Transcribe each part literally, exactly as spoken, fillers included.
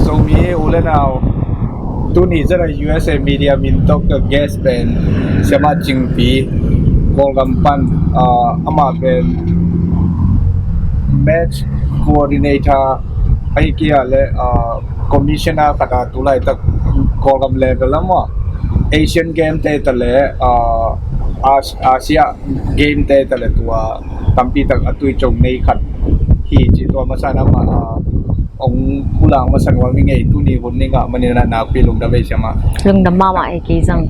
Zomi u le nau, tuni zana U S A media min tawh ka guest pen Siamah Cingpi, Kawlgam pan, ah, amah pen match coordinator ahi kei a le, ah, commissioner khat a, tu laitak Kawlgam level a maw, Asian Game te ta le, ah, As-, Asia Game te ta le tua tampi tak a tui cong nei khat hi ci tua masa na ma, ah, ong pulang masa nuam i ngei, tuni hun ni ngah manin a nakpi lungdam ei Siamah. Lungdam mahmah ei kei zong.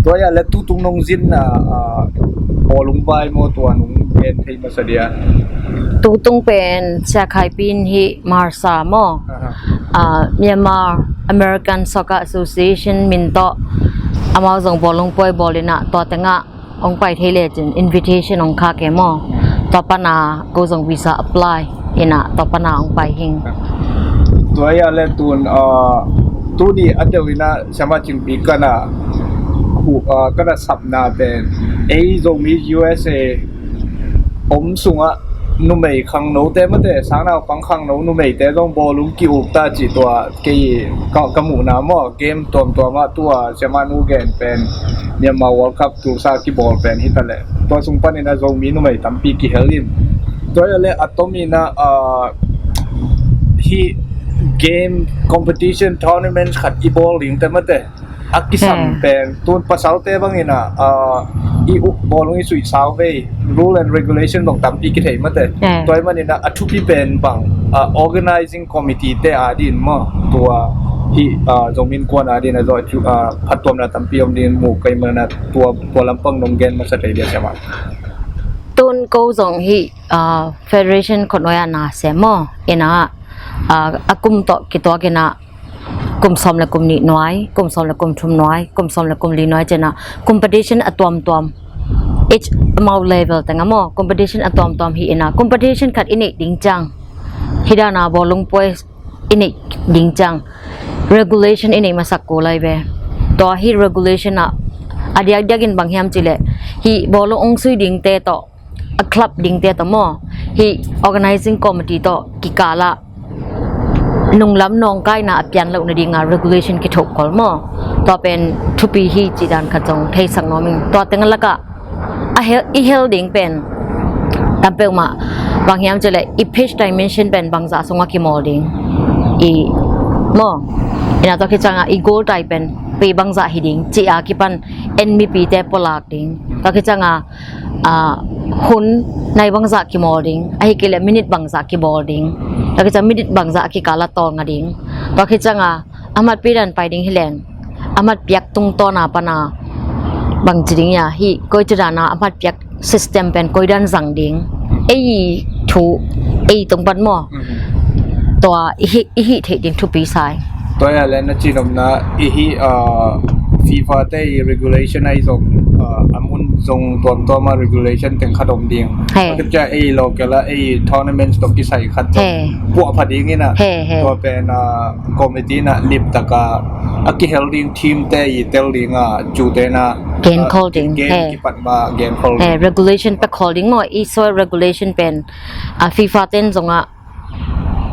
Tua ya le tutung nong zin na, ah, bawlung vai maw tua nong gen thei masa dia? Tutung pen Sia Khai Pin hi, Marsa maw. Aha. Ah, Myanmar American Soccer Association min tawh amau zong bawlung puai bawl in a tua tengah ong pai thei lecin invitation ong khak e maw. Tua pana ko zong visa apply in a tua pana ong pai hing. Tua ya le tun, ah, tuni a deuh in a Siamah Cingpi kana hu, ah, kana sapna pen ei Zomi U S A om sungah numei khangnote mate, sangnaupang khangno numeite zong bawlung ki-uk ta ci tua kei ka, ka muhna maw, game tuamtuam ah tua Siamah nu gen pen Myanmar World Cup Tulsa kibawl pen hi ta le tua sung panin a Zomi numei tampi kihel in. Tua ya le a tom in a, ah, hi game competition tournament khat i bawl ding te mate. A kisam pen tun pasalte bangin a, ah, i u-, bawlung i suih sau vei, rule and regulation bang tampi kithei mate. Tua i manin a, a thupi pen bang, ah, organizing committee te a din maw, tua hi, ah, Zomi Innkuan a din a zaw cu, ah, phattuamna tampi om din mu kei manin a tua, tua lampang nong gen masa thei dia Siamah. Tun ko zong hi, ah, federation khut nuai a na sem maw, in a, ah, a kum tawh kituak in a kum sawm le kum nih nuai, kum sawm le kum thum nuai, kum sawm le kum li nuai cin a competition a tuamtuam, each amau level tengah maw, competition a tuamtuam hi in a competition khat i neih ding ciang, hi dan a bawlung puai i neih ding ciang regulation i neih masak kul lai ve. Tua hi regulation ah a diakdiak in bang hiam ci le hi bawlung ong sui dingte tawh, a club dingte tawh maw, hi organizing committee tawh kikal ah nunglam nawngkaina a pian loh nading a regulation kithoh kol maw. Tua pen thupi hi ci dan khat zong theisak nuam ing. Tua teng lakah a hel, i hel ding pen tam peuhmah bang hiam ci le i pitch dimension pen bangzah sungah kimawl ding i maw. In a tua khit ciang a i goal tai pen pei bangzah hi ding ci a kipan en mipite pualak ding. Tua khit ciang a, ah, hun nai bangzah kimawl ding, ahi kei le minute bangzah kibawl ding, tua khit ciang minute bangzah a kikal a tawlnga ding. Tua khit ciang a a matpi dan pai ding hi leng a matpiak tungtawn a pan a bang ci ding ia, hi koi ci dan a a matpiak system pen koi dan zang ding, ei thu, ei tung pan maw. Tua i hih, i hih theih ding thupi sa ing. Tua ya le na cinopna i hih, ah, FIFA te i regulation ahi zong, ah, a mun zong tuamtuam a regulation teng khat om ding. He. Tua khit ciang ei local a ei tournaments tawh kisai khat zong puah pha ding in a. He, he. Tua pen, ah, committee na lip taka a kihel ding team te i tel ding a, cu te na, gen, ah, khol ding, gen he, kipat ma gen khol ding. He, regulation pe khol ding maw, i so regulation pen, ah, FIFA ten zong a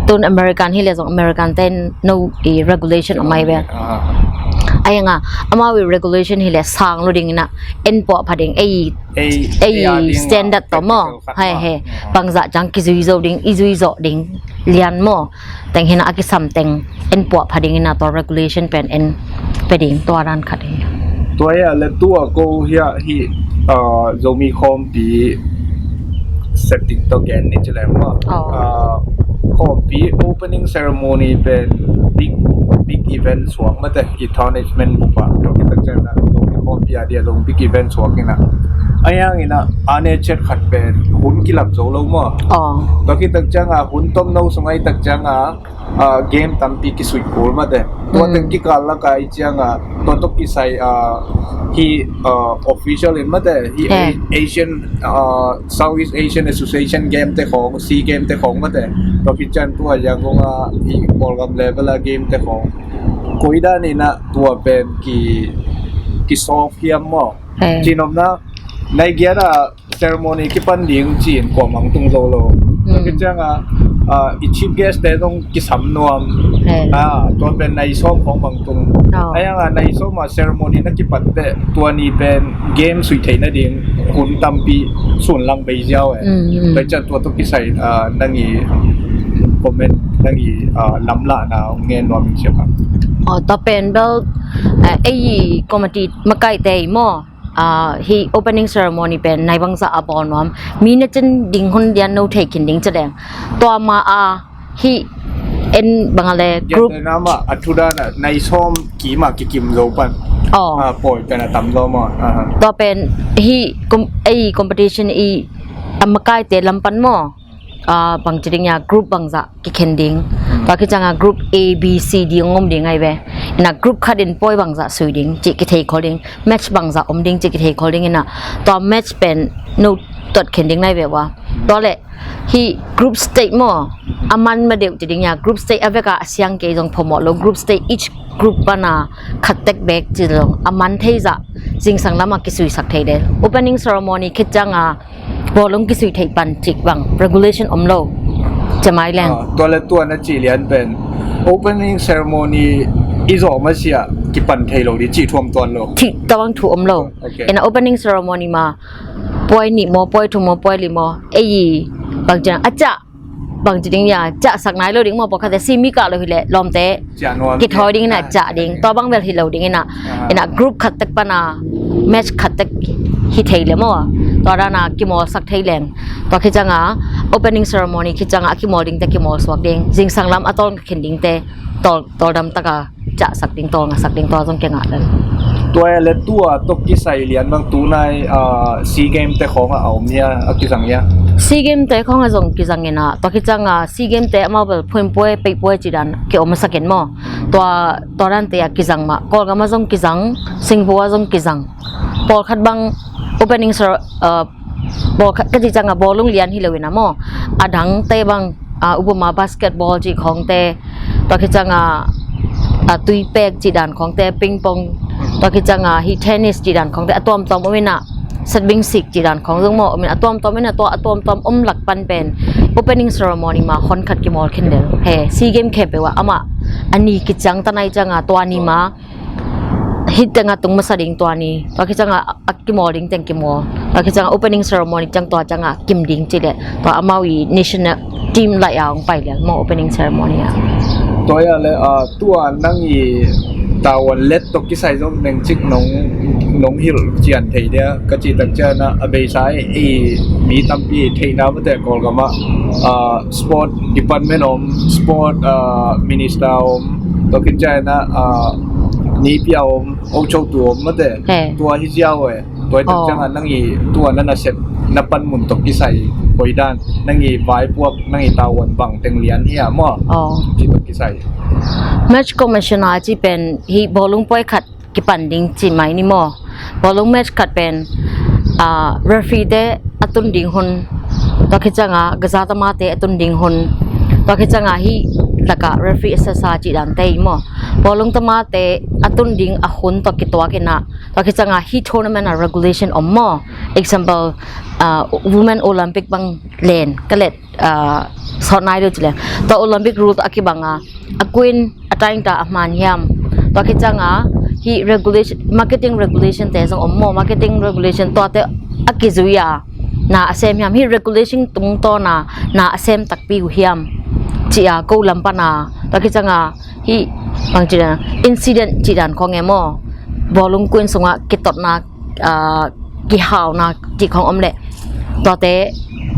tun American hi le zong American ten no i regulation om ai ve. Ah. Ai nga, amau i regulation hi le sang lo ding in a en puah pha ding, ei, ei, ei a ding standard tawh maw. Practical khat he, maw. He. Ah. Bangzah ciang kizui zo ding, i zui zo ding lian maw. Teng hi na a kisam teng en puah pha ding in a tua regulation pen en pe ding tua dan khat hi. Tua ya le tua ko hia hi, ah, Zomi khawmpi setting tawh gen ni ci leng maw. Oh. Ah, khawmpi opening ceremony pen big, big event suak mate, i tournament bup a. Tua khit tak ciang a Zomi khawmpi a dia zong big event suak in a. A yang in a a ne chet khat pen hun kilap zo lo maw. Oh. Tua khit tak ciang a hun tom no sung ai tak ciang a, ah, game tampi kisuih kul mate. Tua teng kikal lak a i ciang a tua tawh kisai, ah, hi, ah, official in mate, hi, eh, A-, Asian, ah, Southeast Asian Association game te khawng, SEA game te khawng mate. Tua khit ciang tua Yangon a hi Kawlgam level a game te khawng. Koi dan in a tua pen ki, ki solve hiam maw. Eh. Cinopna, nai giat a ceremony kipan ding ci-in kuamah tung zo lo. Mm. Tua khit ciang a, ah, i chief guest te zong kisam nuam. Tua pen nai sawm khawng bang tung. Ai hang a nai sawm a ceremony na kipat teh tua ni pen game sui theih nading hun tampi sun lang bei ziau e. Tua ciang tua tawh kisai, ah, nang i comment, nang i, ah, lamlahna hong ngen nuam ing, siapa. Tua pen bel, eh, ei committee makaite maw, ah, hih opening ceremony pen nai bangzah a bawl nuam. Mi na cin ding hun lian no thei khin ding ci leng. Tua ma a hih en bang a le group. Nama a thu dan a nai sawm kim a kikim zo pan. Aw. Ah, pawi pen a tam zo maw. Tua pen hih ei competition i a makaite lam pan maw. Ah, bang ci ding ia group bangzah kikhen ding. Tua khit ciang a group A, B, C, D hong om ding ai ve. Ina group khat in pawi bangzah sui ding cih kithei khol ding, match bangzah om ding cih kithei khol ding ina. Tua match pen no tuat khen ding nai ve ua. Tua le hih group stage maw, a man ma deuh ci ding ia group stage a vek a siang kei zong phamawh lo, group stage each group pana khat tek bek ci zong a man thei zah zingsang lam a kisuisak thei del. Opening ceremony khit ciang a bawlung kisui theih pan cik bang regulation om lo. Cemai leng. Ah, tua le tua na ci lian pen opening ceremony i zawh masiah kipan thei lo di ci thuam tuan lo. Thih tabang thu om lo. Ina opening ceremony ma puai nih maw, puai thum maw, puai li maw, ei bang ciang a cah bang ci ding ia cah sak nai lo ding maw, pawlkhatte simi kah lo hileh lawmte kithawi ding ina cah ding, tua bang bel hi lo ding ina, ina group khat tek pana match khat tek hi thei le maw. Tua dana kimawl sak thei leng. Tua khit ciang a opening ceremony khit ciang a kimawl dingte kimawl suak ding, zingsang lam a tawl khin dingte tawl, tawl dam taka cah sak ding, tawl ngah sak ding, tua zong kingah dan. Tua le tua tawh kisai lian bang tunai, ah, SEA Game te khawng a om hia, a kizang hia? SEA Game te khawng a zong kizang ina, tua khit ciang a SEA Game te amau bel phuin puai, pei puai ci dan ki om a sak in maw. Tua, tua dan te a kizang mah, Kawlgam a zong kizang, Singapore a zong kizang. Pawlkhat bang opening cer-, uh, bawlkhat ka cih ciang a bawlung lian hi lo ina maw. A dangte bang, uh, upama basketball cih khawngte, tua khit ciang a, uh, tuipek cih dan khawngte, ping pong, tua khit ciang a hih tennis cih dan khawngte, a tuamtuam om ina, setbing sik cih dan khawng zong maw, om ina, a tuamtuam ina, tua a tuamtuam om lak pan pen opening ceremony ma hon khat kimawl khin del. He, SEA Game khempeuh ah amah a ni kiciang ta nai ciang a tua ni ma hih teng a tung masa ding tua ni, tua khit ciang a, a kimawl ding teng kimawl. Tua khit ciang a opening ceremony ciang tua ciang a kim ding ci le, tua amau i national team lai a hong pai lian maw opening ceremony a. Tua ia le, ah, tua nang i tavuan let tawh kisai zong neng cik nong, nong hilh cian thei dia, ka cih tak ciang a, a beisa i, i mi tampi theihna mate Kawlgam ah, ah, sport department om, sport, ah, minister om, tua khit ciang a, ah, nipi a om, ochotu om mate. He. Tua hi ziau e. Tua hi tak ciang a nang i tua na na sep na panmun tawh kisai koi dan, nang i vaipuak, nang i tavuan bang teng lian hia maw? Aw. Ci tawh kisai. Match commissioner ci pen hih bawlung puai khat kipan ding ci mai ni maw. Bawlung match khat pen, ah, referee te a tun ding hun, tua khit ciang a gaza tamate a tun ding hun, tua khit ciang a hih lak a referee a sasa cih dante i maw. Bawlung tamate a tun ding a hun tua kituak ina, tua khit ciang a hih tournament a regulation om maw. Example, ah, Women Olympic bang len ka let, ah, sawt nai lo ci leng. Tua Olympic rule a kibang a, a kuin a taingta a hman hiam. Tua khit ciang a hih regulation, marketing regulation te zong om maw, marketing regulation tuate a kizui a na a sem hiam, hih regulation tungtawn a na a sem takpi uh hiam, ci a ko lam pan a. Tua khit ciang a hih bang ci dan, incident ci dan khawng e maw, bawlung kuin sungah kitotna, ah, kihauna cih khawng om leh tuate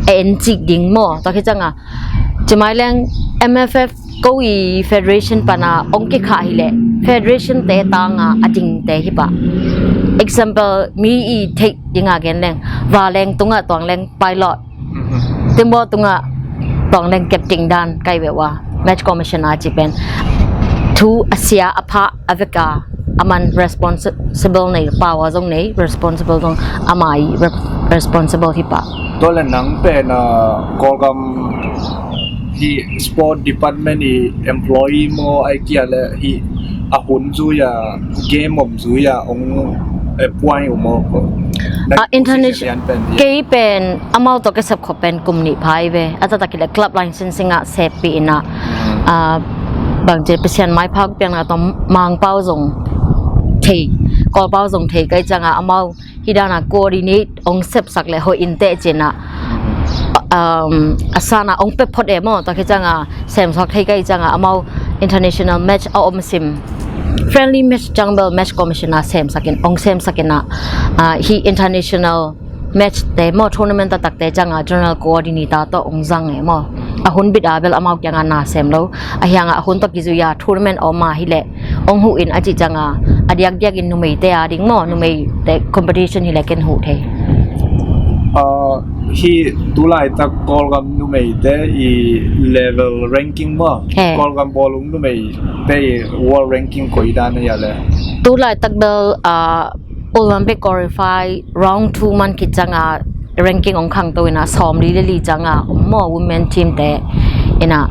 a en cik ding maw. Tua khit ciang a ci mai leng M F F ko i federation pan a ong kikhah hileh federation te tang a a dingte hi pah. Example, mi i theih ding a gen leng, Vanleng tungah Tuangleng pilot, Timbaw tungah Tuangleng captain dan kai ve ua. Match commissioner ci pen thu a sia a phah a vek a, aman responsible nei, power zong nei, responsible zong ama i rep-, responsible hi pah. Tua le nang pen, ah, Kawlgam hih sport department i employee maw, ai kia le hih a hun zui a, game om zui a ong, eh, puai uh maw? Ah, international. Kei pen amau tawh ka sepkhop pen kum nih pha hi ve. A taktak hi leh club licensing ah seppih in ah, ah, bangci Pasian maipha piakna tawh Mangpau zong thei, Kawlpau zong thei ka hih ciangah amau hih dan a coordinate hong sepsak leh hoih inteh ci-in ah, um, a san ah hong pia phot e maw. Tua khit ciangah semsak thei ka hih ciangah amau international match a om sim, friendly match ciang bel match commission a semsak in, hong semsak in ah, ah, hih international match te maw, tournament taktak te ciangah general coordinator tawh hong zang e maw. A hun bit a bel amau kiangah na sem lo. Ahi hangah a hun tawh kizui a tournament om a hi leh hong huh in a cih ciangah, a diakdiak in numeite a ding maw, numeite competition hi leh ken huh thei. Ah, hih tulaitak Kawlgam numeite i level ranking maw? He. Kawlgam bawlung numeite i world ranking koi dan a hia le? Tulaitak bel, ah, Olympic qualify round two man khit ciangah ranking hong khangto in ah sawmli le li ciangah om maw, women team te in ah,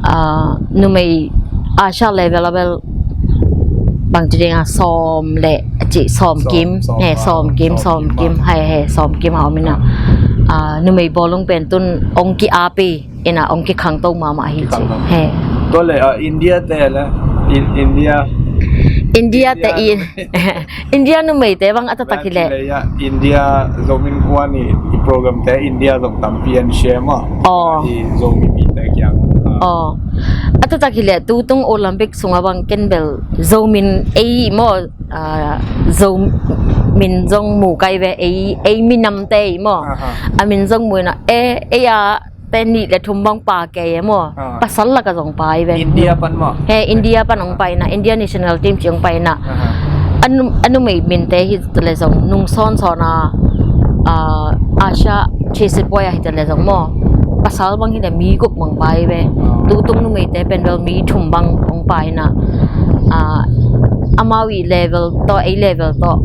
ah, numei Asia level a bel bangci ding a sawm le a ci sawm kim, sawm, he, sawm kim, sawm kim, he, he, sawm kim a om in ah, ah, numei bawlung pen tun hong ki-api in ah hong kikhangto mahmah hi ci. He. Tua le, ah, India te le, India. India te i, India numeite bang a taktak hi leh, India Zomi Innkuan i program te India zong tampi an share maw. Aw. I Zomi mite kiang. Aw. A taktak hi leh tutung Olympic sungah bang ken bel Zomi in ei maw, ah, Zomi in zong mu kai ve, ei, ei minamte ei maw. A min zong mu in ah, e, ei a te nih le thum bang pa kei e maw. Pasal lakah zong pa hi ve. India pan maw? He, India pan hong pai in ah, India national team ci hong pai in ah. A numei minte hi ta le zong nung sawnsawn a, ah, Asia thirty-six poi a hi ta le zong maw, pasal bang hi leh mi guk bang pa hi ve. Tutung numeite pen bel mi thum bang hong pa in ah, ah, amau i level tawh, ei level tawh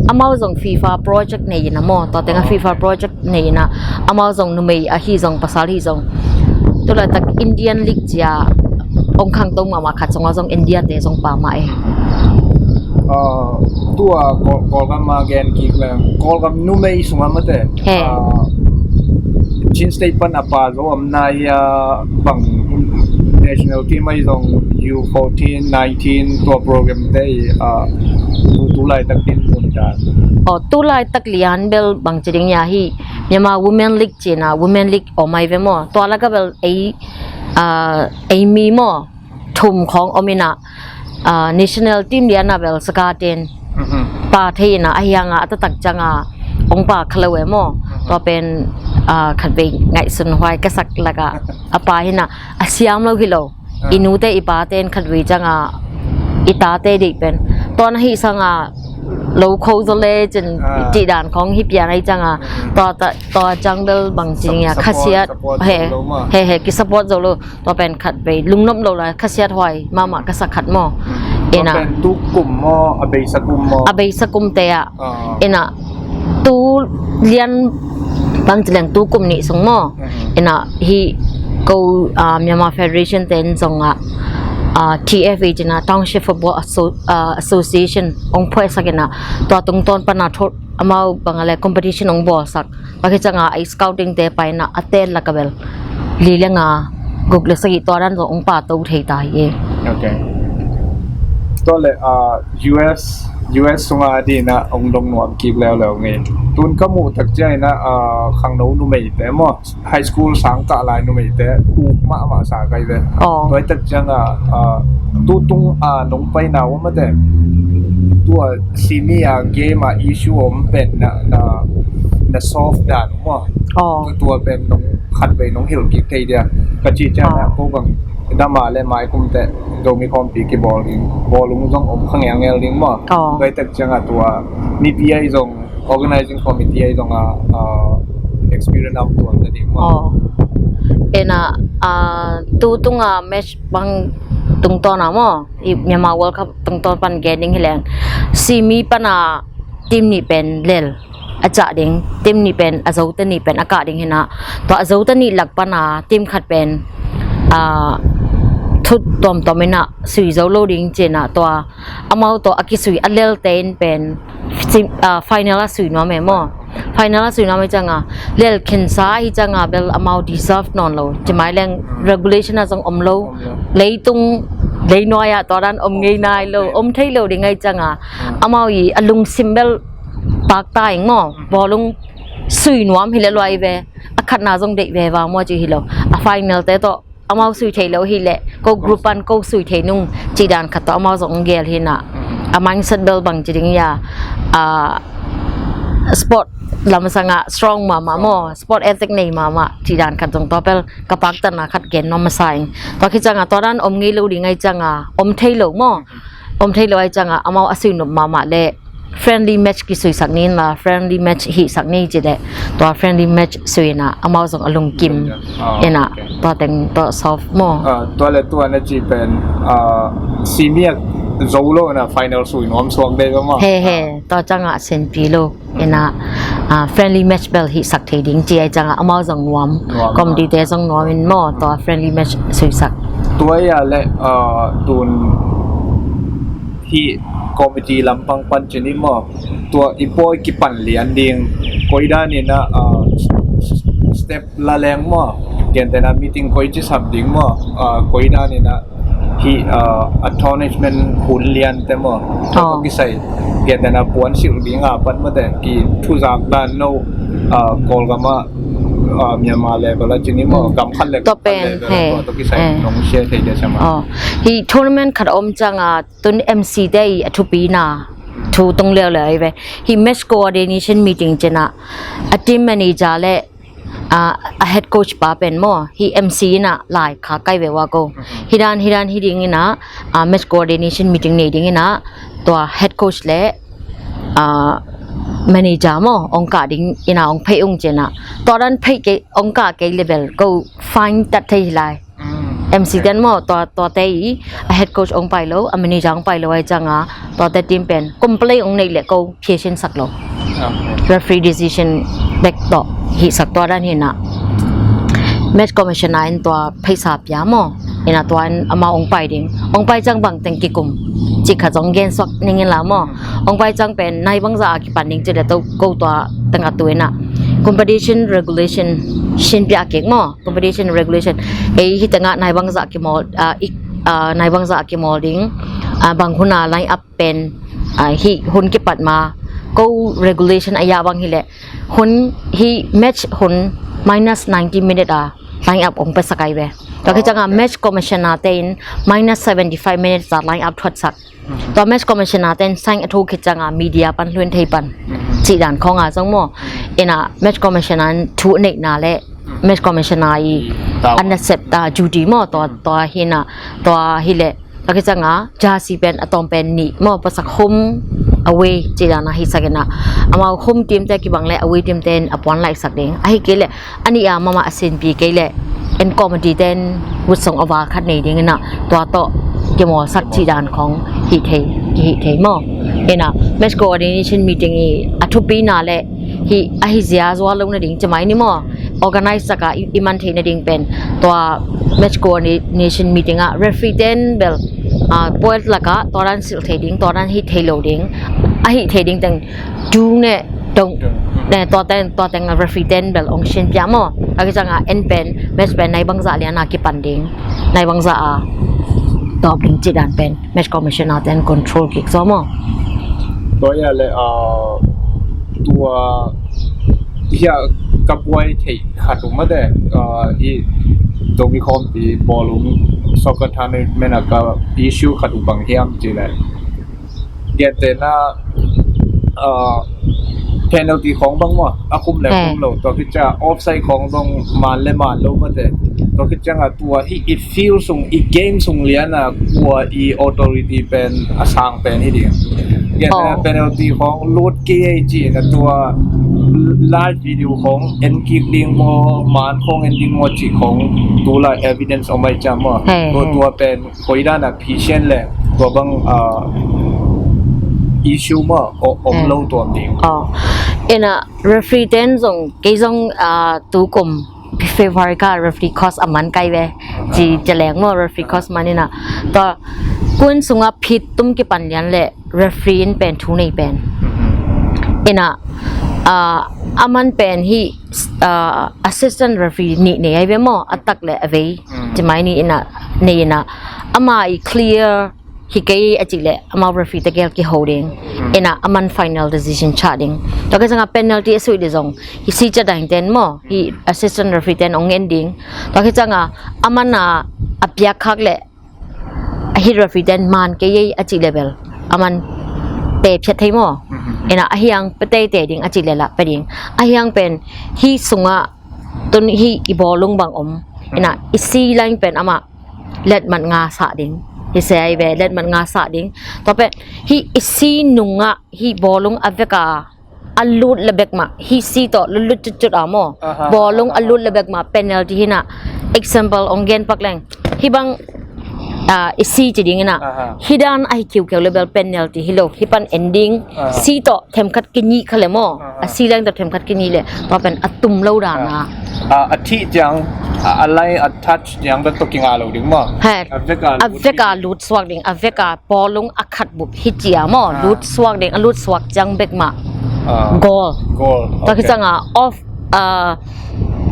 amau zong FIFA project nei in ah maw, tua tengah FIFA project nei in ah, amau zong numei ahi zong, pasal hi zong. Tulaitak Indian League ci a hong khangto mahmah khat sungah zong India te zong pa mah e. Ah, tua Kawl-, Kawlgam a gen kik leng, Kawlgam numei sungah mate. He. Ah, Chin State pan a pa zo om na hia, bang national team ahi zong U fourteen, nineteen tua program te i, ah, tu, tulaitak din mun ta. Aw, tulaitak lian bel bangci ding hia hi. Myanmar Women League ci-in ah, Women League om ahi ve maw. Tua lakah bel ei, ah, ei mi maw, thum khawng om in ah, ah, national team lian ah bel saka ten pa thei in ah, ahi hangah a taktak ciangah hong pa kha lo e maw. Tua pen, ah, khatvei ngaihsun huai ka sak lakah a pa hi in ah, a siam lo hi lo. I nute i pate in khatvei ciangah i tate deih pen tua na hih sangah lo kho zaw le cin, cih dan khawng hi pian ahi ciangah, tua ta, tua ciang bel bangci ding hia, khasiat, he, he, he, kisupport zo lo. Tua pen khatvei lungnop lo lai, khasiat huai mahmah ka sak khat maw. Tua pen tu kum maw, a beisa kum maw? A beisa kum te ah. In ah tu lian bangci leng tu kum nih sung maw. In ah hih ko, ah, Myanmar Federation te in zong ah, ah, T F A ci-in ah, Township Football Asso-, ah, Association hong phuaisak in ah, tua tungtawn pan ah tho-, amau bang a le competition hong bawlsak. Tua khit ciangah a scouting te pai in ah a tel lakah bel li le nga, guk le sagih tua dan zong hong pato thei ta hi e. Ok. Tua le, ah, U S, U S sungah a ding in ah hong dong nuam kik leuleu ngei. Tun ka muh tak ciangin ah, ah, khangno numeite maw, high school sang kah lai numeite uk mahmah sa kai ve. Aw. Tua hi tak ciangah, ah, tutung, ah, nong paina uh mate, tua simi a game a issue om pen na, na, na solve dan uh maw. Aw. Tu, tua pen nong khatvei nong hilh kik thei dia. Ka cih ciangah ko bang dama le maikum te Zomi khawmpi kibawl ding, bawlung zong om kha ngelngel ding maw. Aw. Tua hi tak ciangah tua mipi ahi zong, organizing committee ahi zong a, ah, experience a om tuan ta ding maw. Aw. In ah, ah, tu tunga match bang tungtawn a maw, i Myanmar World Cup tungtawn pan gen ding hi leng, simi pan a team nih pen lel a cah ding, team nih pen a zote nih pen a kah ding hi in ah, tua a zote nih lak pan a team khat pen, ah, thu tuamtuam in ah sui zo lo ding ci-in ah tua amau tawh a kisui a lelte in pen sim- ah, final a sui nuam e maw. Final a sui nuam e cianga lel khensa ahi cianga bel amau deserve nawn lo. Ci mai leng regulation ah zong om lo. Om lo. Leitung leinuai ah tua dan om ngei nai lo, om thei lo ding ahi cianga amau i a lungsim bel pakta ing maw. Bawlung sui nuam hi le luai ve, a khatna zong deih ve va maw ci hi lo. A final te tawh amau sui thei lo hi leh ko group pan ko sui thei nung cih dan khat tawh amau zong gel hi na. A mindset bel bang ci ding ia, a sport lam sangah strong mahmah maw, sport ethic nei mahmah cih dan khat zong tua pel ka paktanna khat gen nuam masa ing. Tua khit cianga tua dan om ngei lo ding ahi cianga om thei lo maw. Om thei lo ahi cianga amau a sui nop mahmah leh friendly match kisuisak ni inla, friendly match hihsak ni ci leh tua friendly match sui ina amau zong a lungkim ina tua teng tua solve maw. Tua le tua na ci pen simiak zo lo ina final sui nuam suak dei ba maw. He he, tua cianga senpi lo ina friendly match bel hihsak thei ding ci ahi cianga amau zong nuam, committee te zong nuam in maw tua friendly match suisak. Tua ia le tun hih committee lampang pan cin i maw, tua i pawi kipan lian ding koi dan ina step la leng maw, gentena meeting koi ci sap ding maw, koi dan ina hih acknowledgement hun lian te maw, tua kisai gentena puan silh ding a pan mate ki thuzak dan no, Kawlgam ah Myanmar level a cin i maw, gam khat le gam khat level a tua tua kisai nong share thei dia sama. Hih tournament khat a om cianga tun M C te i a thupina thu tung leuleu ahi ve. Hih match coordination meeting ciangah a team manager le a head coach pa pen maw hih M C ina lai kha kai ve ua ko. Hih dan hih dan hih ding ina match coordination meeting nei ding ina tua head coach le manager maw ong kah ding ina ong phei ung ciangah tua dan phei kei ong kah kei level ko fine tat thei hi lai. M C ten maw tua tuate i a head coach ong pai lo, a manager ong pai lo ahi cianga tuate team pen complain ong neih le ko phiasin sak lo. Referee decision bek tawh hihsak tua dan hina. Match commissioner in tua pheisa pia maw ina tua in amau ong pai ding, ong pai ciang bang teng kikum cih kha zong gen suak ning inla maw. Ong pai ciang pen nai bangza a kipan ding ci le to ko tua tengah tu ina competition regulation sin pia kik maw. Competition regulation ei hih tengah nai bangza kimawl, nai bangza kimawl ding, bang huna line up pen hih hun kipat ma ko regulation a ia bang hi le hun hih match hun minus ninety minute a line up ong pe sakai ve. Tua khit cianga match commissioner te in minus seventy five minutes a line up thuat sak. Tua match commissioner ten sign a thu khit cianga media pan hlun thei pan cih dan khong a zong maw. Ina match commissioner in thu neihna le match commissioner i an na set duty maw tua tua hina tua hi le tua khit cianga jersey pen a tawm pen nih maw pasak home away cih dan a hisak ina amau home team te kibang le away team ten a puan laihsak ding ahi kei le a nih a mama a sinpi kei le en committee ten vut song a val khat nei ding ina tua tawh kimawlsak cih dan khong hih thei, kihih thei maw. Ina match coordination meeting i a thupina le hih ahi zia zual lo nading ci mai ni maw. Organize taka i man thei nading pen tua match coordination meeting ah referee ten bel point lakah tua dan silh thei ding, tua dan hih thei lo ding, a hih thei ding teng tung ne dong ne tua teng tua teng referee ten bel ong sin pia maw. A kicang a en pen match pen nai bangzah lian a kipan ding, nai bangzah a tawp ding cih dan pen match commissioner ten control kik zaw maw. Tua ia le tua hia ka buai theih khat uh mate, hi Zomi khawmpi bawlung soccer tournament a ka issue khat uh bang hiam cih le gentehna penalty khawng bang maw a khum le khum lo, tua khit ciang offside khawng zong man le man lo mate, tua khit ciang a tua hih i field sung i game sung lian a kua i authority pen a sang pen hi ding. Gentehna penalty khawng lut kei ei ci na tua live video khawng en kik ding maw, man khawng en ding maw cih khawng tu lai evidence om ai ciang maw. Tua tua pen koi dan a phisian le tua bang issue maw om lo tuam ding. Ena referee ten zong kei zong tukum Favour ka referee cost a man kai ve. Ci, ci leng maw, referee cost man ina. Tua kun sungah phit tum kipan lian le referee in pen thu nei pen. Ina, ah, a man pen hi, ah, assistant referee nih nei ai ve maw, a tak le a vei. Ci mai ni ina, nei ina. Ama i clear hi kei a cih leh amau referee tegel kiho ding. Ina a man final decision chah ding. Tua khit ciangah penalty a suih ding zong hi C. Ciat Daing ten maw, hi assistant referee ten ong en ding. Tua khit ciangah a man a, a piak khak leh a hit referee ten man kei ei a cih leh bel a man pe phiat thei maw. Ina a hiang pe teitei ding a cih leh lah pe ding. A hiang pen hi sungah tun hi i bawlung bang om. Ina i C line pen amah letmat nga sah ding. Hi se ai ve, letmat nga sah ding. Tua pen hi i C nungah hi bawlung a veka a lut le bek mah, hi C tawh lutlut cutcut a maw. Bawlung a lut le bek mah penalty hi na. Example ong gen pak leng, hi bang, ah, i C ci ding ina. Hi dan a hi khiukheu le bel penalty hi lo, hi pan en ding. C tawh themkhat kinih kha le maw. A C leng tawh themkhat kinih le tua pen a tum lo dan a. A thih ciang, a lai a touch ciang bek tawh kinga lo ding maw. He, a veka lut suak ding, a veka bawlung a khat bup hi cia maw, lut suak ding, a lut suak ciang bek mah goal. Tua khit ciangah off, ah,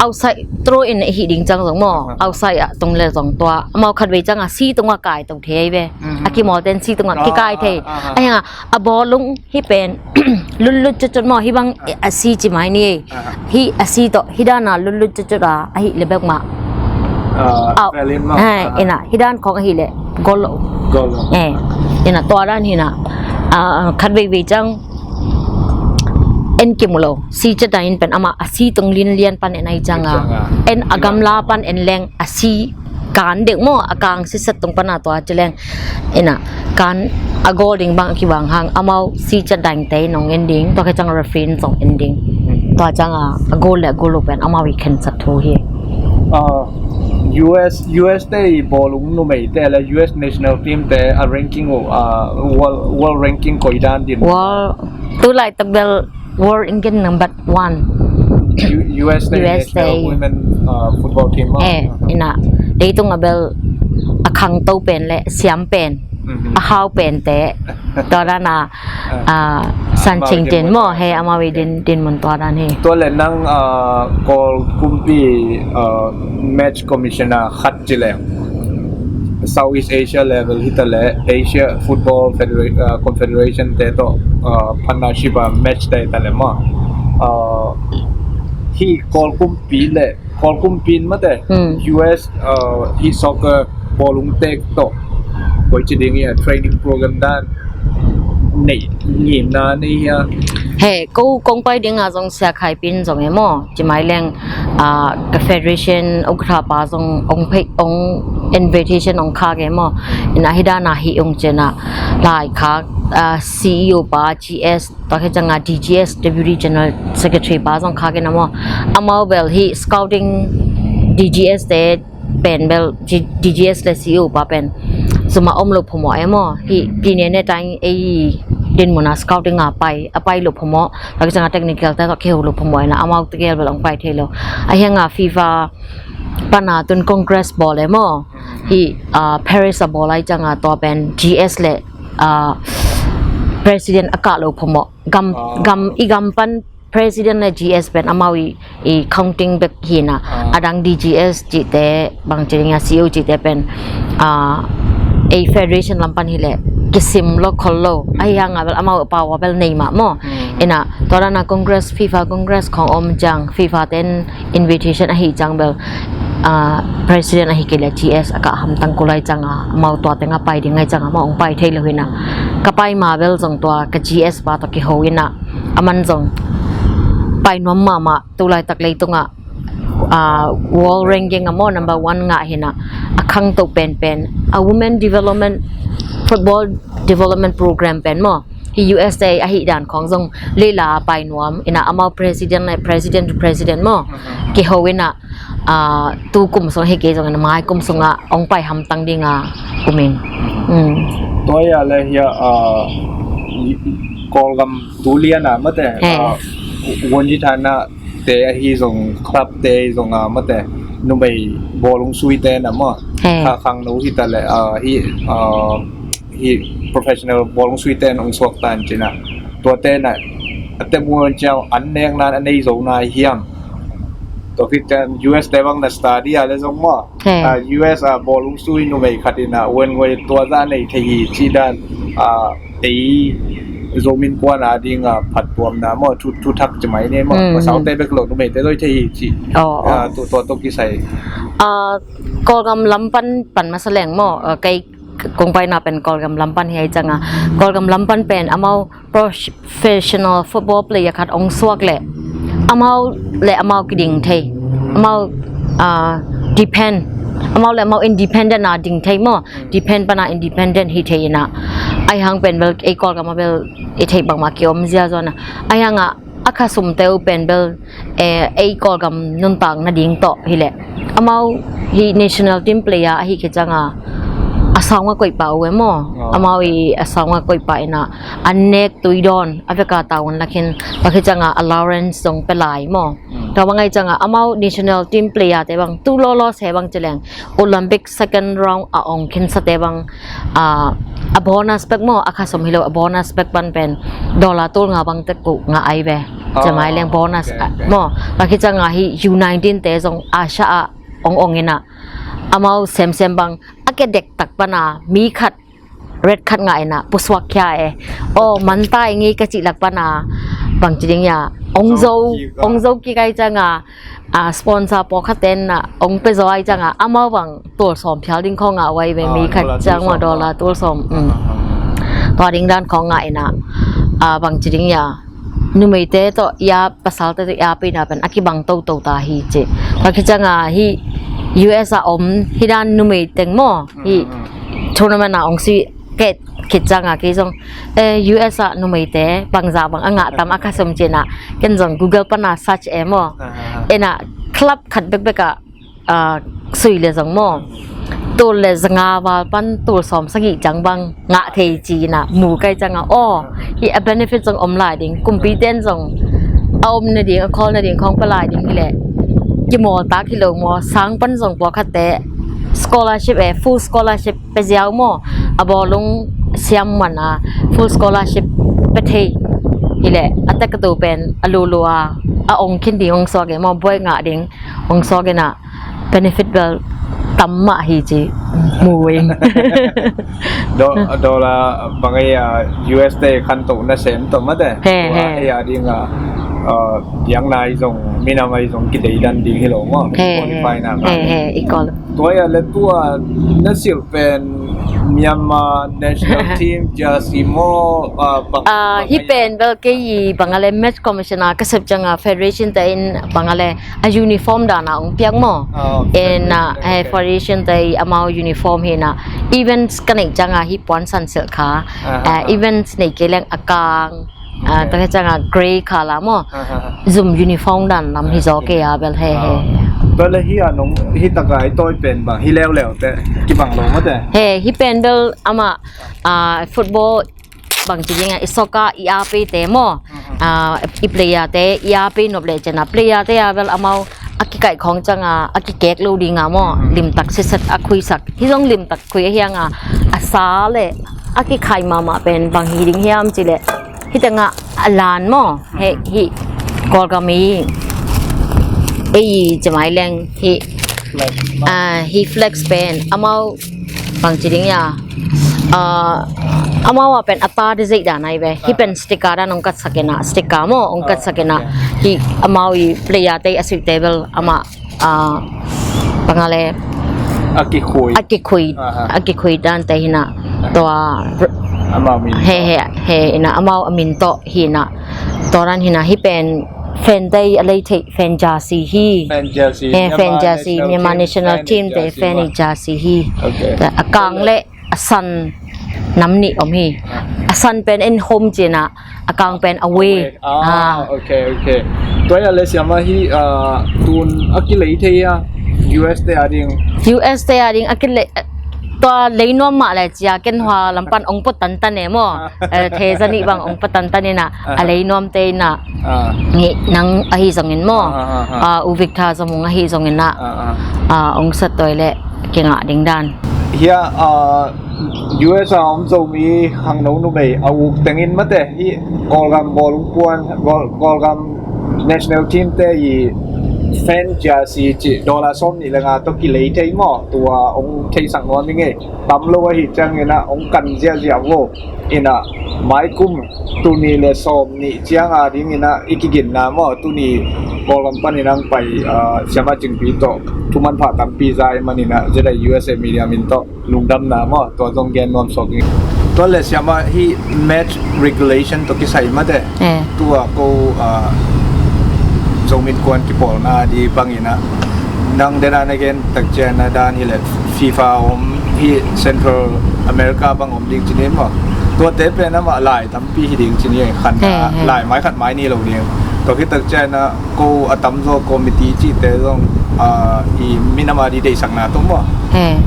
outside throw in hi ding ciang zong maw, outside ah tung le zong tua amau khat vei ciangah C tungah kai to thei ve. A kimawl ten C tungah kikai thei. A hiangah a bawlung hi pen lutlut cutcut maw, hi bang a C ci mai ni. Hi a C tawh hi dan a lutlut cutcut a, a hi le bek mah. Out. Ina hi dan khong a hi le goal lo. Ina tua dan hi na, ah, khat veivei ciang en kimu lo. C. Ciat Daing pen amah a C tung linlian pan en ai ciangah, en a gamla pan en leng a C kan deuh maw, a kang siset tung pana tua ci leng. Ina kan a goal ding bang a kibang hang amau C. Ciat Daing te nong en ding, tua khit ciang referee zong en ding. Tua ciangah a goal le a goal lo pen amau i khensat thu hi. US, US te i bawlung numei te le US national team te a ranking uh, world, world ranking koi dan din? World, tu laitak bel world ranking number one. US te national women, uh, football team. Eh, ina leitung a bel a khangto pen le siam pen, a hau pen te, tua dan a, ah, san ching tin maw, he amau i din, din mun tua dan hi. Tua le nang, ah, Kawl kumpi, ah, match commissioner khat ci leng Southeast Asia level hi ta le Asia Football Federa-, ah, Confederation te tawh, ah, partnership a match te ta le maw. Ah, hi Kawl kumpi le Kawl kumpi in mate US, ah, hi soccer bawlung tek tawh koi ci ding hi a training program dan nei ngimna nei hi a. He, ko kong pai ding a zong sia khai pin zong e maw. Ci mai leng, ah, ka federation ukra pa zong ong phei, ong invitation ong khak e maw. Ina hi dan a hi ong cina lai khak, ah, C E O pa, G S, tua khit ciangah D G S, Deputy General Secretary pa zong khak ina maw. Amau bel hi scouting D G S te pen bel D G S le C E O pa pen zuma om lo phamawh e maw. Hi pine ne tai ei din muna scouting a pai, a pai lo phamawh. Tua khit ciangah technical te tawh kiho lo phamawh ina amau tegel bel ong pai thei lo. A hiangah FIFA pana tun Congress bawl e maw. Hi, ah, Paris a bawl ai ciangah tua pen G S le, ah, president a kah lo phamawh. Gam, gam, i gam pan president le G S pen amau i, i counting bek hi na. A dang D G S cihte bang ci ding a, C E O cihte pen, ah, ei federation lam pan hi le kisim lo khol lo. A hiangah bel amau pau a bel nei mah maw. Ina tua dan a Congress, FIFA Congress khong om ciang FIFA ten invitation a hi ciang bel, ah, president a hi kei le G S a kah hamtang kul ai ciangah amau tua tengah pai ding ai ciangah amau ong pai thei lo hi na. Ka pai ma bel zong tua ka G S pa tawh kiho ina. A man zong pai nuam mahmah, tu laitak leitungah, ah, world ranking a maw number one ngah hi na. A khangto penpen a women development, football development program pen maw. Hi U S A a hi dan khong zong leila a pai nuam ina amau president le president to president maw. Kiho ina, ah, tu kum sung hi kei zong ina mai kum sungah ong pai hamtang ding a kumin. Tua ia le hia, ah, Kawlgam tu lian a mate, ah, won ji thana te ahi zong, club te zong a mate, numei bawlung sui te na maw. He. Kha khangno hi ta le, ah, hi, ah, hi professional bawlung sui te na ong suak tan cina. Tua te na, a te muan ciau an nek nan a nei zo na hiam. Tua khit ciang U S te bang na study a le zong maw. He. Ah, U S a bawlung sui numei khat ina wen ngoi tua za nei thei hi ci dan, ah, ei Zomi innkuan a ding a phattuamna maw, thu, thu thak ci mai ne maw. Mm, pasal te bek lo numei te doi thei hi ci. Oh, oh. Ah, tu, tua, tua kisai. Ah, Kawlgam lam pan, pan masa leng maw. Ah, kei kong paina pen Kawlgam lam pan hi ai cianga. Kawlgam lam pan pen amau professional football player khat ong suak le amau le amau kiding thei. Amau, ah, depend. Amau le amau independent a ding thei maw. Depend pana independent hi thei ina. Ai hang pen bel ei Kawlgam a bel i thei bangma ki om zia zona. Ai hanga a khasum teu pen bel, eh, ei Kawlgam nuntak nading tawh hi leh. Amau hi national team player ahi khit cianga a saunga koih pa uh e maw. Oh. Amau i a saunga koih pa ina an nek tui dawn a veka taun lakin pa khit cianga allowance zong pe lai maw. Mm. Tua bang ai cianga amau national team player te bang tu lolo se bang ci leng Olympic second round a ong khinsa te bang, ah, a bonus bek maw, a khasum hi lo, a bonus bek pan pen dollar tul nga bang tek uh nga ai ve. Oh, ci mai leng bonus, okay, ah, okay. Maw, pa khit cianga hi U nineteen te zong Asia a ong ong ina. Amau semsem bang a ke dek tak pana mi khat red card ngah ina pusuak khia e. Oh, man ta i ngi ka cih lak pana bang ci ding ia. Ong zo, ong zo kik ai cianga, ah, sponsor pawlkhat ten na ong pe zo ai cianga amau bang tul sawm phial ding khawng ngah uai ve, mi khat ciang maw dollar tul sawm. Mm. Tua ding dan khawng ngah ina, ah, bang ci ding ia. Numeite tawh ia, pasalte tawh ia pina pen a kibang toto ta hi ci. Tua khit cianga hi U S a om hi dan numei teng maw. Hi tournament a ong si kei khit cianga kei zong, eh, U S a numeite bangza bang a ngah tam a khasum cina. Ken zong Google pana search e maw. Ena club khat bekbek a, ah, sui le zong maw. Tul le zanga val pan tul sawm sagih ciang bang ngah thei cina mu kai cianga. Oh, hi a benefit zong om lai ding. Kumpi ten zong a om nading, a khawl nading khawng pe lai ding hi leh. Kimawl tak hi lo maw, sang pan zong pawlkhatte scholarship e, full scholarship pe ziau maw, a bawlung siam man a full scholarship pe thei. Hi leh, a tek a tu pen a lulu a, a ong khin ding ong suak e maw, buai ngah ding ong suak ina benefit bel tam mah hi ci mu ing. Do, dollar bang ei a U S te khanto na sem to mate. He, he. Ei a ding a, ah, biang nai zong, minam ai zong kidei dan ding hi lo maw. He, he. Qualify na. He, he, i kol. Tua ia le tua na silh pen Myanmar national team jersey maw, ah, bang, ah, bang hi ai pen bel kei i bang a le match commissioner ka sep cianga federation te in bang a le a uniform dana ong piak maw. Ah, en, ah, federation, eh, okay. Federation te i amau uniform hi na events ka neih cianga hi puan san silh kha. Ah, ah, ah, ah. Events nei kei leng a kang. Ah, okay. Tua hi cianga grey color maw. Ah, ah, ah. Zum uniform dan lam hi zaw kei a bel he, he. Ah. Bel hi a nong hi taka i tawi pen bang hi leuleu te kibang lo mate. He, hi pen bel ama, ah, football bang ci ding a i soccer i api te maw. Ah, i player te i api nop le cina player te a bel amau a kikaih khawng cianga a kikek lo dinga maw. Limtak siset a khuisak. Hi zong limtak khui a hianga a sa le a kikhai mahmah pen bang hi ding hiam ci le. Hi tengah a lan maw. He, hi Kawlgam i ei ci mai leng hi, ah, hi flex pen amau bang ci ding ia. Ah, amau a pen a ta de zeih dan ai ve. Hi pen sticker dan ong katsak ina, sticker maw ong katsak ina. Hi amau i player te a suih te bel ama, ah, bang a le a kikhui. A kikhui. Aha. A kikhui dan te hi na. Tua amau min. He, he, he ina amau a min tawh hi na. Tua dan hi na hi pen fan te a lei thei fan jersey hi. Fan jersey. He, fan jersey Myanmar national team te fan jersey hi. Okay. A kang le a san nam nih om hi. A san pen en home cina, a kang pen away. Away. Ah, ah, okay, okay. Tua ia le siama hi, ah, tun a kilei thei a U S te a ding. U S te a ding a kilei, tua lei nuam mah le cia ken hua lam pan ong pua tantan e maw. Eh, thei za nih bang ong pua tantan in ah, a lei nuamte in ah, nang ahi zongin maw, U Victor Zomung ahi zongin ah, ong sat toi le kingah ding dan. Hia, U S a om Zomi khangno numei a uk tengin mate, hih Kawlgam bawlung puan, Kawlgam national team te i fan jersey cih dollar sawm nih le nga tawh kilei thei maw, tua ong theisak nuam ing ei. Tam lo ahi ciangin ah ong kan ziahziah vo. In ah maikum tul nih le sawm nih ciang a dingin ah i kiginna maw, tuni Kawlgam panin ang pai, ah, Siamah Cingpi tawh thu manpha tampi za i manin ah, zia U S A media min tawh lungdamna maw, tua zong gen nuam suak ing. Tua le Siamah, hih match regulation tawh kisai mate. Tua ko, ah, Zomi Innkuan kipawlna di bangin ah, nang dena na gen tak ciang a dan hi le FIFA om, hih Central America bang om ding ci ni maw. Tuate pen amah lai tampi hi ding ci ni, khan lai mai khat mai ni lo ding. Tua khit tak ciang a ko a tamzaw committee cihte zong, ah, i minam a di deihsakna tung maw.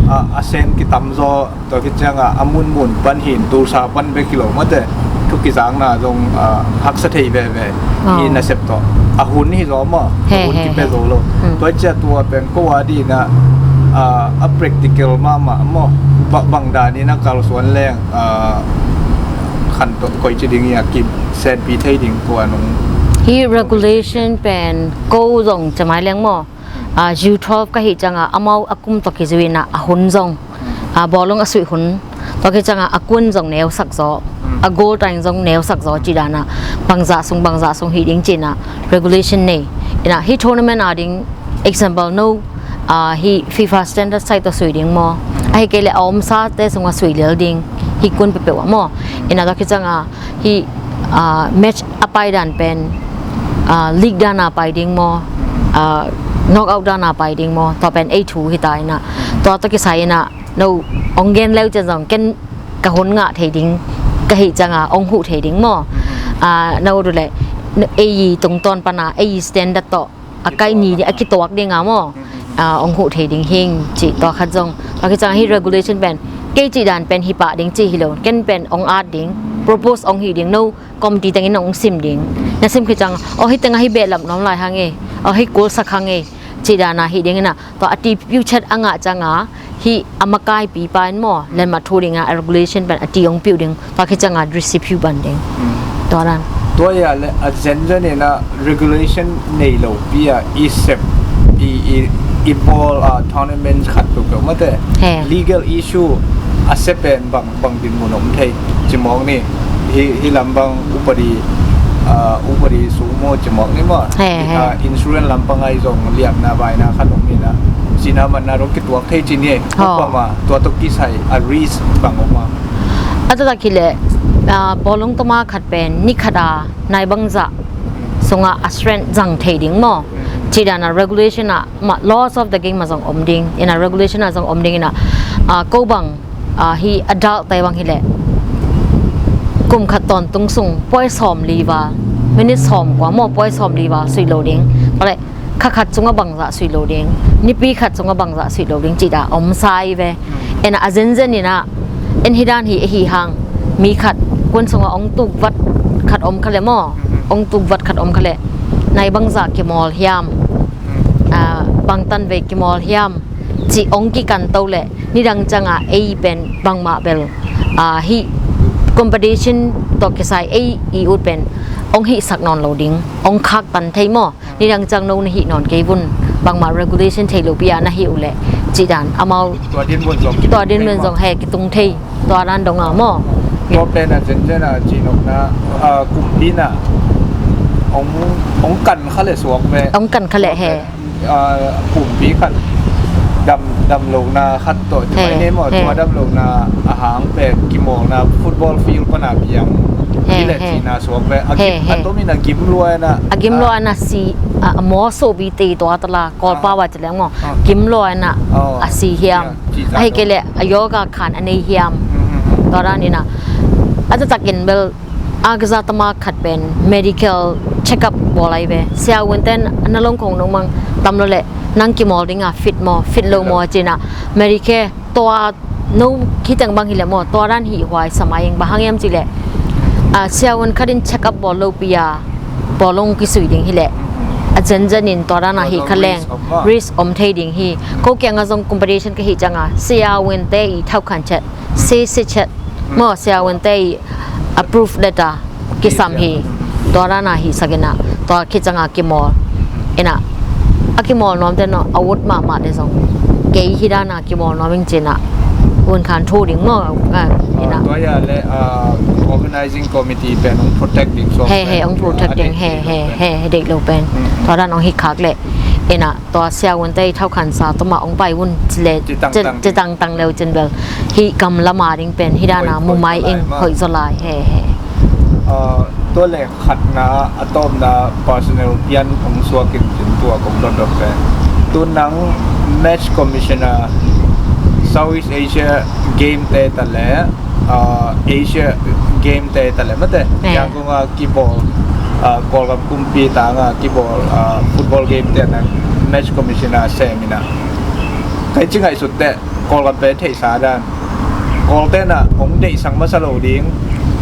Ah, a sen kitamzaw, tua khit ciang a a munmun pan hin, Tulsa pan bek hi lo mate, thu kizakna zong, ah, haksa thei veve. I nasep tawh a hun hi zaw maw, a hun kipia zo lo. Tua ciang tua pen ko a dina, ah, a practical mahmah maw, bang danin a kalsuan leng, ah, khan tawh koici ding i a kisenpi thei ding ko a nung. Hih regulation pen ko zong ci mai leng maw. Ah, U twelve ka hih ciang a amau a kum tawh kizui in ah a hun zong, ah, bawlung a suih hun tawh kizui ciang a a kun zong neusak zaw, a goal time zong neusak zaw ci dan a, bangzah sung bangzah sung hi ding ci in ah regulation nei. In ah hih tournament a ding example no, ah, hih FIFA standard side tawh sui ding maw, ahi kei le a omsate sung a sui lel ding, hih kun peuhpeuh ah maw. In ah tawh kizui ciang a hih, ah, match a pai dan pen, ah, league dan a pai ding maw, ah, knockout dan a pai ding maw, tua pen ei thu hi ta in ah, tua tawh kisai in ah no ong gen leu ciang zong ken ka hun ngah thei ding ka hih ciang a ong huh thei ding maw. Ah, no du le ei tungtawn pan a ei standard tawh a kai ni a kituak ding a maw, ah, ong huh thei ding hing ci tua khat zong. Tua khit ciang a hih regulation pen kei ci dan pen hi pah ding ci hi lo, ken pen ong at ding, propose ong hi ding, no committee tengin ong sim ding. Na sim khit ciang a, aw hih teng a hih behlap nuam lai hang e, aw hih kulsak hang e, ci dan a hi ding in ah, tua a ti piu chet a ngah ciang a, hih a makaipi pa in maw, lenmat thu ding a regulation pen a ti ong piu ding, tua khit ciang a receive piu ban ding. Tua dan. Tua ia le a zenzen in a regulation nei lo pi a i sep i, i, i bawl a tournament khat peuhpeuh mate. Legal issue a sep pen bang bang dinmun om thei cimawk ni. Hih lam bang upadi, ah, upadi sung maw cimawk ni maw. Insurance lam pangai zong liamna baina khat om in ah, sihna manna dong kituak thei ci ni. Upama tua tawh kisai a risk bang om a. A taktak hi leh, ah, bawlung tawma khat pen ni khat a nai bangzah sungah a strength zang thei ding maw. Ci dan a regulation ah mah, laws of the game ah zong om ding, in a regulation ah zong om ding in a, ah, ko bang, ah, hih adult te bang hi leh kum khat tawntung sung puai sawm li val, minute sawm kua maw, puai sawm li val suih lo ding. Tua leh kha khat sungah bangzah suih lo ding, nipi khat sungah bangzah suih lo ding ci dan a om sa hi ve. In a zenzen in a, en hi dan hi, ahi hang mi khat kun sungah ong tuk vat khat om kha leh maw, ong tuk vat khat om kha leh nai bangzah kimawl hiam, ah, bangtan vei kimawl hiam cih ong kikan to leh nidang ciang a ei pen bangmah bel, ah, hih competition tawh kisai ei i ut pen ong hihsak nawn lo ding, ong khaktan thei maw. Nidang ciang no na hih nawn kei vun, bangmah regulation thei lo pi a na hih uh leh ci dan amau. Tua dinmun zong he kitung thei, tua dan dong a maw. Tua pen a zenzen a ci nopna, ah, kumpi in a ong, ong kan kha leh suak ve. Ong kan kha leh he. Ah, kumpi khat dam, dam lohna khat tawh ci mai ni maw, tua dam lohna a hang pen kimawlna football field pan a piang hi leh cihna suak ve. A gim, a tom in a gim lua in a, a gim lua in a si, a, a maw sawpi te tua tala Kawlpau a ci leng maw, gim lua in a, a si hiam, ahi kei leh a yoga khan a nei hiam. Tua dan in a, a taktak in bel a kizatama khat pen medical check up bawl lai ve. Sia wenten na long khong nong mang tam lo leh nang kimawl ding a fit maw, fit lo maw ci in a, Medicare tua No, khiteng bang hileh maw, tua dan hih huai sa mai ing, bang hang hiam cihleh, ah, siavuan khat in check up bawl lopi a, bawl hong kisui ding hileh, a zenzen in tua dan a hih kha leng, risk om thei ding hi. Ko kiangah zong competition ka hih ciangah siavuante i thaukhan chet, sese chet, maw, siavuante i approve letter kisam hi. Tua dan a hih sak inah, tua khit ciangah kimawl inah, a kimawl nuamte no a ut mahmah le zong, kei hih dan a kimawl nuam ing ci inah, vunkhan thu ding maw, ah, inah. Tua ya le, ah, organizing committee pen hong protect ding suak, he he, hong protect ding, he he he, deih lo pen. Tua dan hong hih khak leh inah, tua siavuante i thaukhansa tuma hong pai un ci le, ci tangtang leu cin bel, hih gam lama ding pen hih dan a mu mai ing, hoih zaw lai, he he. Ah, tua le khatna, a tawpna personal pian hong suak in cin tua kong dotdot pen, tu nang match commissioner, Southeast Asia Game te ta le, ah, Asia Game te ta le mate, Yangon a kibawl, ah, Kawlgam kumpi tanga kibawl, ah, football game te nang match commissioner sem inah, kai ci ngaihsut teh Kawlgam pen theihsa dan, Kawlte na hong deihsak masa lo ding,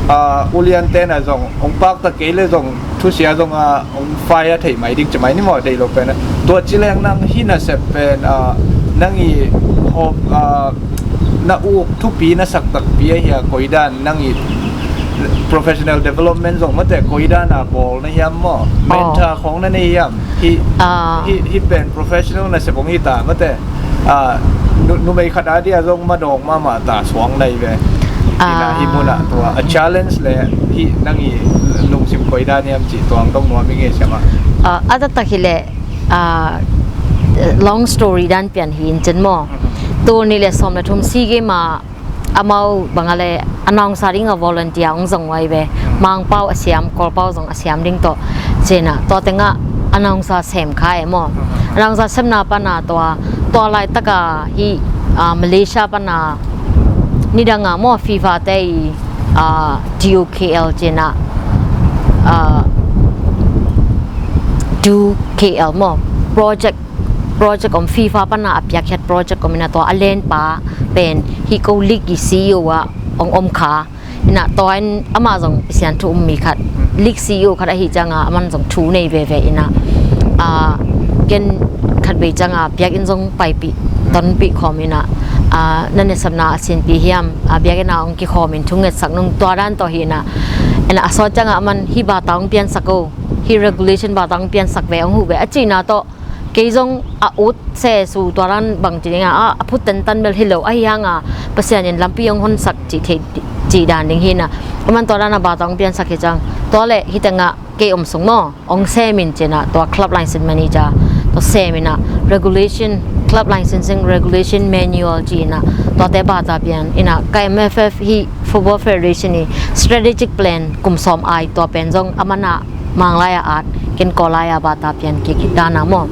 ah, uliante na zong hong pakta kei le zong thusia zong a hong fire theih mai ding ci mai ni maw, deih lo pen a. Tua ci leng nang hih nasep pen, ah, nang i hawm, ah, na uk thupi na sak takpi ahi a, koi dan nang i professional development zong mate koi dan a bawl na hiam maw? Mentor khong na nei hiam? Hih, hih, hih pen professional nasep hong hi ta mate. Ah, nu-, numei khat a dia zong madawk mahmah ta suang nai ve. Inah hih munah tua a challenge le hih nang i lungsim koi dan hiam cih tuang dong nuam i ngei siamah. Ah, a taktak hileh, ah, long story dan pian hi in cin maw. Tul nih le sawm le thum SEA Game ah amau bang a le announcer ding a volunteer hong zong uai ve. Mangpau a siam, Kawlpau zong a siam ding tawh. Ci inah tua tengah announcer sem kha e maw. Announcer semna pana tua, tua laitaka hih, ah, Malaysia pana nidanga maw, FIFA te i, ah, D O K L ci inah, ah, D O K L maw, project, project om FIFA pana a piakkhiat project om inah tua a lenpa pen hih ko league i C E O ah hong om kha. Inah tua in amah zong Pasian thu um mi khat, league C E O khat ahi cianga aman zong thu nei veve inah, ah, ken khat vei cianga biakinn zong paipih, tonpih khawm inah, ah, na nesapna a sinpih hiam, ah, biakinn ah hong kikhawm in thu ngetsak nung tua dan tawh hi inah, inah a sawt cianga aman hih bata hong piansak o, hih regulation bata hong piansak ve, hong huh ve a cihna tawh kei zong a ut se su tua dan bang ci dinga, a, a phut tentan bel hi lo, ahi hanga Pasian in lampi hong honsak cih thei, cih dan ding hi inah, aman tua dan a bata hong piansak hi ciang, tua le hih tengah kei om sung maw, hong sem in ci inah tua club license manager tua sem inah regulation, club licensing regulation manual ci inah tuate bata pian inah ka M F F hih Football Federation i strategic plan kum sawm ai tua pen zong aman a Manglai a at, ken Kawllai a bata pian kik dana maw.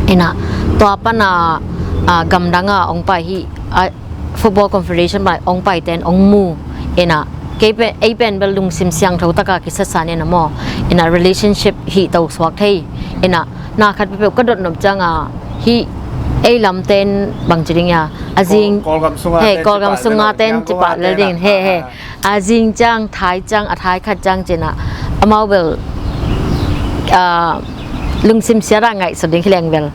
Inah tua pana, ah, gamdanga hong pai hih, ah, Football Confederation bai hong paiten hong mu. Inah kei pen, ei pen bel lungsim siangtho taka kisatsan inah maw, inah relationship hih to suak thei. Inah na khat peuhpeuh ka dotnop cianga hih ei lamten bang ci ding ia, a zing, Kawlgam sunga ten cipah lel ding, he he. A zing ciang, thai ciang, a thai khat ciang ci inah amau bel, ah, lungsim siat a ngaihsut ding hi leng bel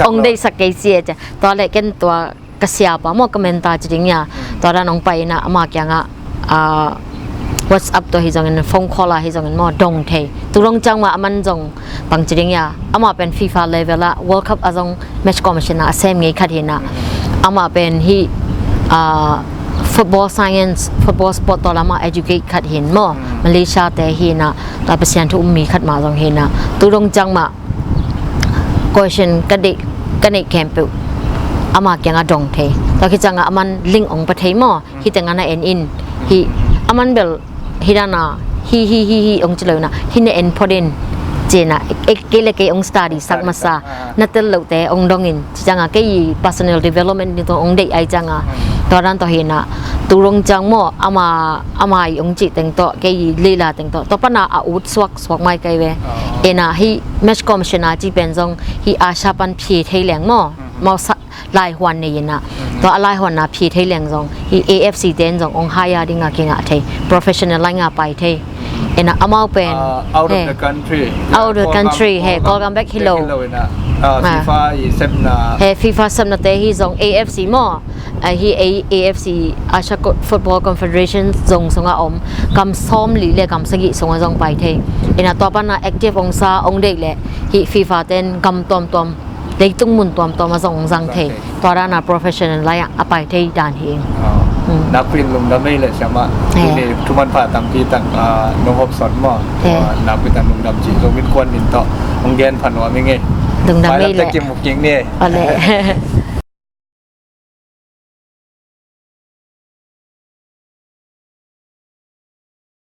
hong deihsak kei ci e ci. Tua le ken tua ka siapa maw, ka mentor ci ding ia, tua dan hong pai inah ama kiangah, ah, WhatsApp tawh hi zongin, phone call ah hi zongin maw, dong thei. Tu dong ciang mah aman zong bang ci ding ia, amah pen FIFA level ah World Cup a zong match commissioner a sem ngei khat hi inah, amah pen hih, ah, football science, football sport tawh lamah educate khat hi in maw, Malaysia te hi inah, tua Pasian thu um mi khat mah zong hi inah, tu dong ciang mah question ka deih, ka neih khempeuh ama kiangah dong thei. Tua khit ciangah aman link hong pia thei maw, hih tengah na en in, hih aman bel hih dana hih hih hih hih hong ci lo inah, hih na en phot in ci inah, e, kei le kei hong study sak masa, na tel lohte hong dong in ci ciangah kei personal development ding tawh hong deih ai ciangah, tua dan tawh hi inah, tu dong ciang maw, ama, ama i hong cih teng tawh, kei i leila teng tawh, tua pana a ut suak suak mai kai ve. Inah hih match commissioner ci pen zong hih Asia pan phi thei leng maw. Mau sa laihuan nei inah, tua a laihuan na phi thei leng zong hi A F C ten zong ong hire ding a kingah thei, professional line a pai thei. Inah amau pen, uh, out of he, the country. out of the Kawlgam-, country, he, Kawlgam Kawlgam bek hi lo. Inah, uh, Ah. FIFA i sepna. He, FIFA sepnate hi zong A F C maw. Ah, hi A-, A F C Asia Co-, Football Confederation zong sunga om gam sawmli le gam sagih sunga zong pai thei. Inah tua pana active ong sa ong deih le hi FIFA ten gam tuamtuam, leitung mun tuamtuam a zong ong zang thei. Zang thei. Tua dana professional lai a pai thei dan hi ing. Ah. Mm. Nakpi in lungdam ei le siamah. He. Tuni thuman pha tampi tak, ah, nong hopsawn maw. He. Ah, nakpi tak lungdam ci zong min kuan min tawh ong gen pha nuam ing ei. Lungdam ei le. Mailam tak kimu kik ni ei. Ole.